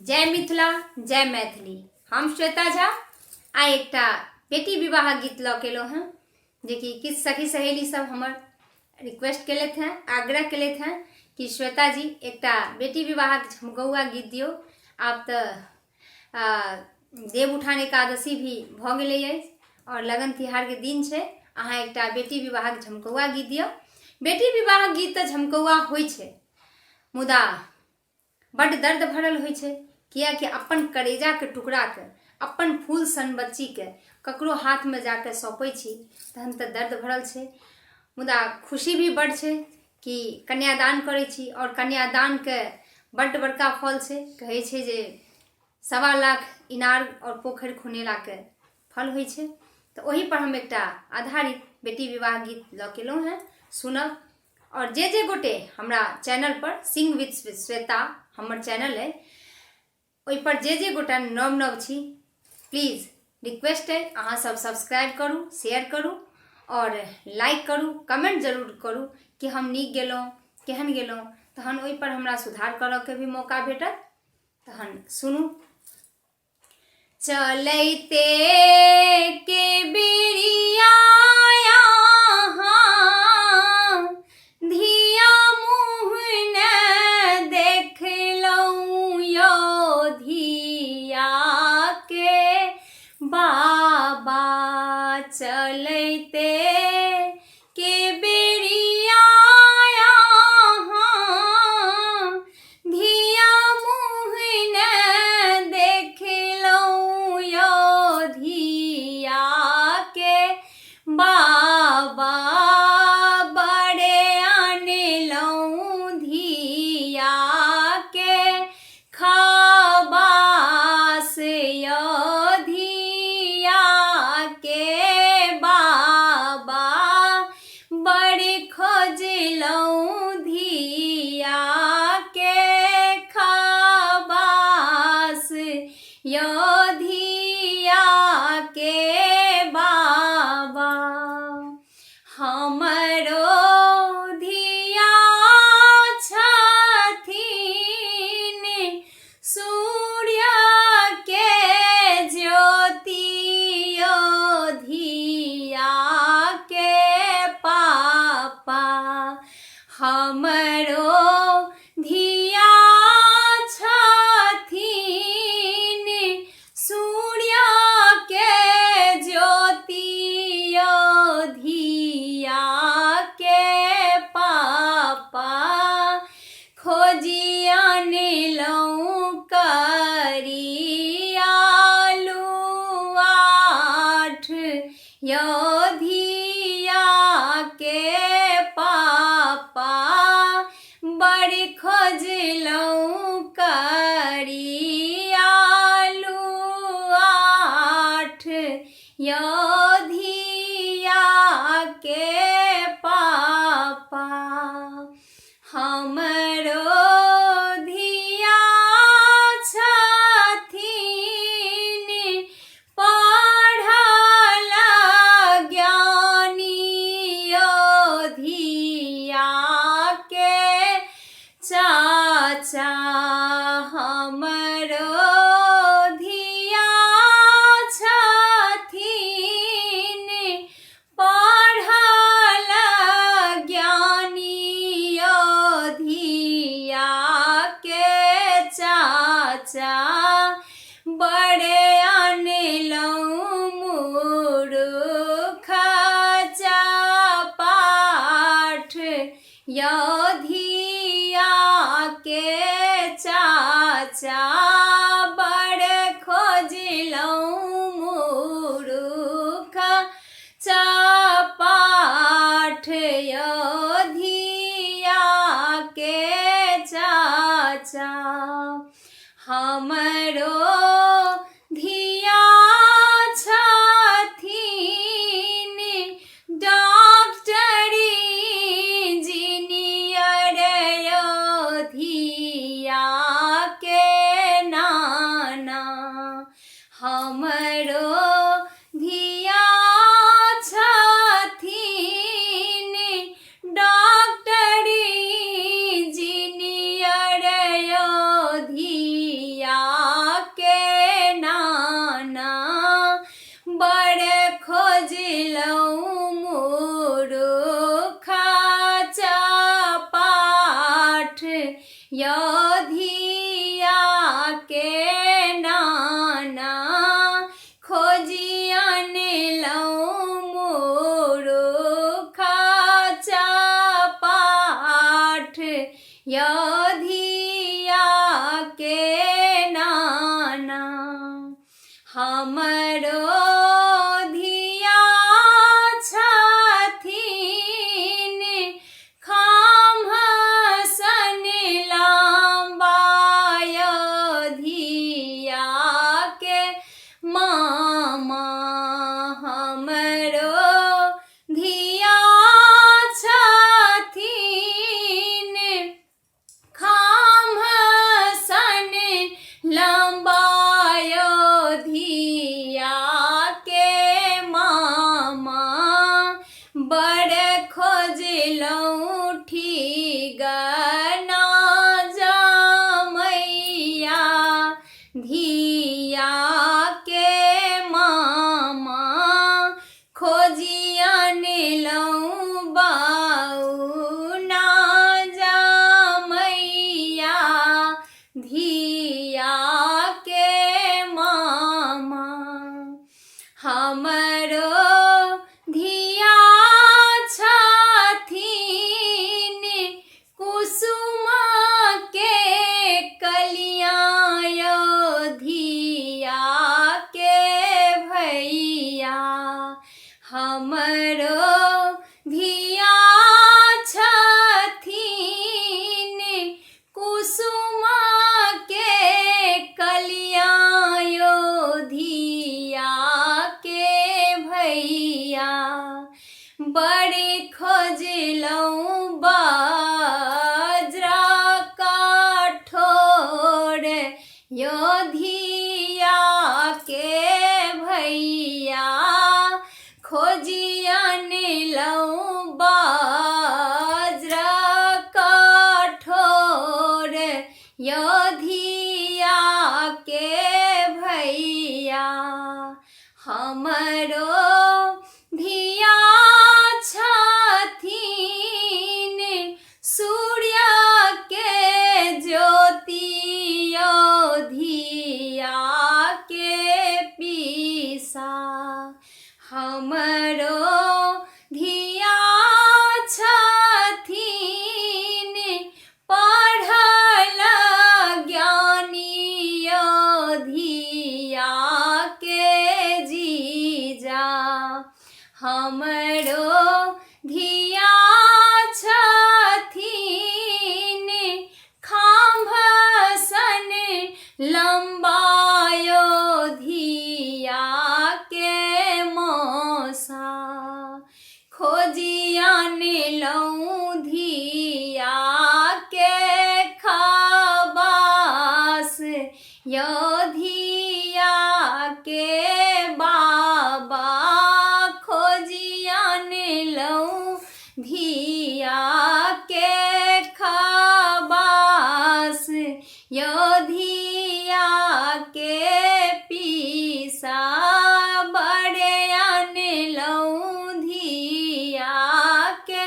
जय मिथिला जय मैथिली। हम श्वेता झा आइ एकटा बेटी विवाह गीत लऽ के एलहुँ हँ, जेकि किछु सखी सहेली सब हमर रिक्वेस्ट केलथि हँ, आग्रह केलथि हँ कि श्वेता जी एकटा बेटी विवाहक झमकौआ गीत दियौ। आब तऽ देव उठान एकादशी भी भऽ गेलै अछि आओर लगन तिहारके दिन छै, अहाँ एकटा बेटी विवाहक झमकौआ गीत दियौ। बेटी विवाहक गीत तऽ झमकौआ होइ छै, मुदा बड्ड दर्द भरल होइ छै, किएकि अपन करेजाके टुकड़ाके, अपन फूल सन बच्चीके ककरो हाथमे जाके सौंपै छी तहन तऽ दर्द भरल छै, मुदा खुशी भी बड्ड छै कि कन्यादान करै छी आओर कन्यादानके बड्ड बड़का फल छै। कहै छै जे 1.25 लाख इनार आओर पोखरि खुनेलाके फल होइ छै। तऽ ओहिपर हम एकटा आधारित बेटी विवाह गीत लऽ के एलहुँ हेँ, सुनब। और जे जे गोटे हमरा चैनल पर सिंग विथ श्वेता हमर चैनल है, ओहि पर जे जे गोटा नव नव छी, प्लीज रिक्वेस्ट है अहाँ सब सब्सक्राइब करू, शेयर करू और लाइक करू, कमेंट जरूर करू कि हम नीक गेलहुँ केहन गेलहुँ, तहन ओहि पर हमरा सुधार करऽके भी मौका भेटत। तहन सुनू। चलैते के बेरिया धिया मुँह न देखलहुँ यो धिया के बाबा, चलैते के बेरिया धिया मुँह न देखलहुँ यो धिया के बाबा, बड़े अनलहुँ धिया के खबास यो धिया के बाबा, बड़ खोजलहुँ धिया के खबास यो धिया के बाबा। हमरो धिया छथिन सूर्य के ज्योति यो धिया के पापा, हमरो धिया छथिन सूर्य के ज्योति यो धिया के पापा, खोजी अनलहुँ करी आलू 8 यो धिया के पापा, बड़ खोजलहुँ करी आलू 8 यो धिया के पापा। हमरो धिया छथिन पढ़ल ज्ञानी यो धिया के चाचा, हमरो धिया छथिन पढ़ल ज्ञानी यो धिया के चाचा, बड़े अनलहुँ मूर्ख पाठ यो धिया के चाचा, बड़ खोजलहुँ मूर्ख पाठ यो धिया के चाचा। हमरो धिया छथिन डॉक्टर इंजीनियर यो धिया के नाना, हमरो धिया छथिन डॉक्टर इंजीनियर यो धिया के नाना बड़ खोजलहुँ मुरुखा चपाठ यौ धिया के नाना खोजि अनलहुँ मुरुखा चपाठ यौ धिया के नाना। हमरो धिया छथिन खाम्ह सन लम्बाय धिया के मामा। हमरो धिया छथिन खाम्ह सन लम्बाय धिया के मामा। बड़ खोजलहुँ ठिगना जमैया धिया के मामा। खोजि अनलहुँ बौना जमैया धिया के मामा। हमरो धिया छथिन कुसुम के कलिया यौ धिया के भैया। हमरो धिया छथिन कुसुम के कलिया यौ धिया के भैया। बड़ी खोजलहुँ बज्रा कठोर यौ धिया के भैया। खोजि अनलहुँ बज्रा कठोर यौ धिया के भैया। हमरो धिया छथिन सूर्य के ज्योति यौ धिया के पीसा। हमरो धिया छथिन पढ़ल ज्ञानी यौ धिया के जीजा। हमरो धिया छथिन खाम्ह सन लम्बा यौ धिया के मौसा। खोजि अनलहुँ धिया के खबास यौ धिया के बाबा। खोजि अनलहुँ धिया के खबास यौ धिया के पीसा। बड़े अनलहुँ धिया के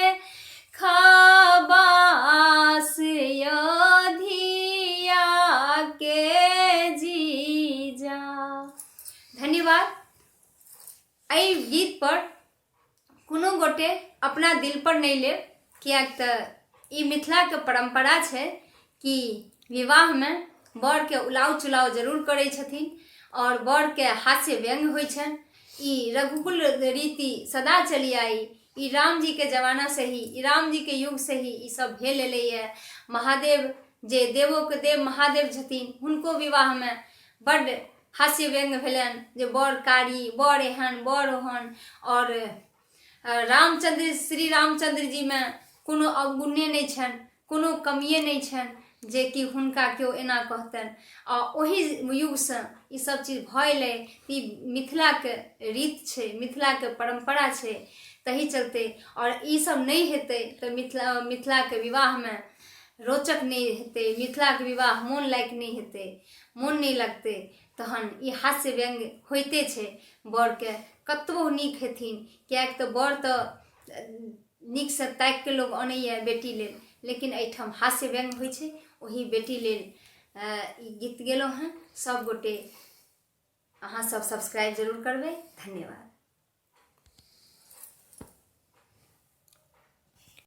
खबास यौ धिया के जीजा। धन्यवाद। एहि गीत पर कोनो गोटे अपना दिल पर नहि लेब, किएक तऽ ई मिथिलाके परम्परा छै कि विवाहमे बरके उलाउ चुलाउ जरूर करै छथिन आओर बरके हास्य व्यङ्ग होइ छनि। ई रघुकुल रीति सदा चली आई, ई रामजीके जमानासँ ही, ई रामजीके युगसँ ही ई सब भेल एलैए। महादेव जे देवोके देव महादेव छथिन, हुनको विवाहमे बड्ड हास्य व्यङ्ग भेलनि जे बड़ कारी, बड़ एहन, बड़ ओहन। आओर रामचन्द्र, श्री रामचन्द्र जीमे कोनो अवगुणे नहि छनि, कोनो कमिए नहि छनि जे कि हुनका केओ एना कहतनि। आ ओहि युगसँ ई सब चीज भऽ एलै। ई मिथिलाके रीत छै, मिथिलाके परम्परा छै, तहि चलते। आओर ई सब नहि हेतै तऽ मिथिलाके विवाहमे रोचक नहि हेतै, मिथिलाके विवाह मोन लायक नहि हेतै, मोन नहि लगतै, तहन ई हास्य व्यङ्ग होइते छै। बरके कतबो नीक हेथिन, किएक तऽ बर तऽ नीकसँ ताकिके लोक अनैए बेटी लेल, लेकिन एहिठाम हास्य व्यङ्ग होइ छै। ओही बेटी लेल ई गीत गेलहुँ हेँ। सभगोटे अहाँसभ सब्सक्राइब जरूर करबै। धन्यवाद।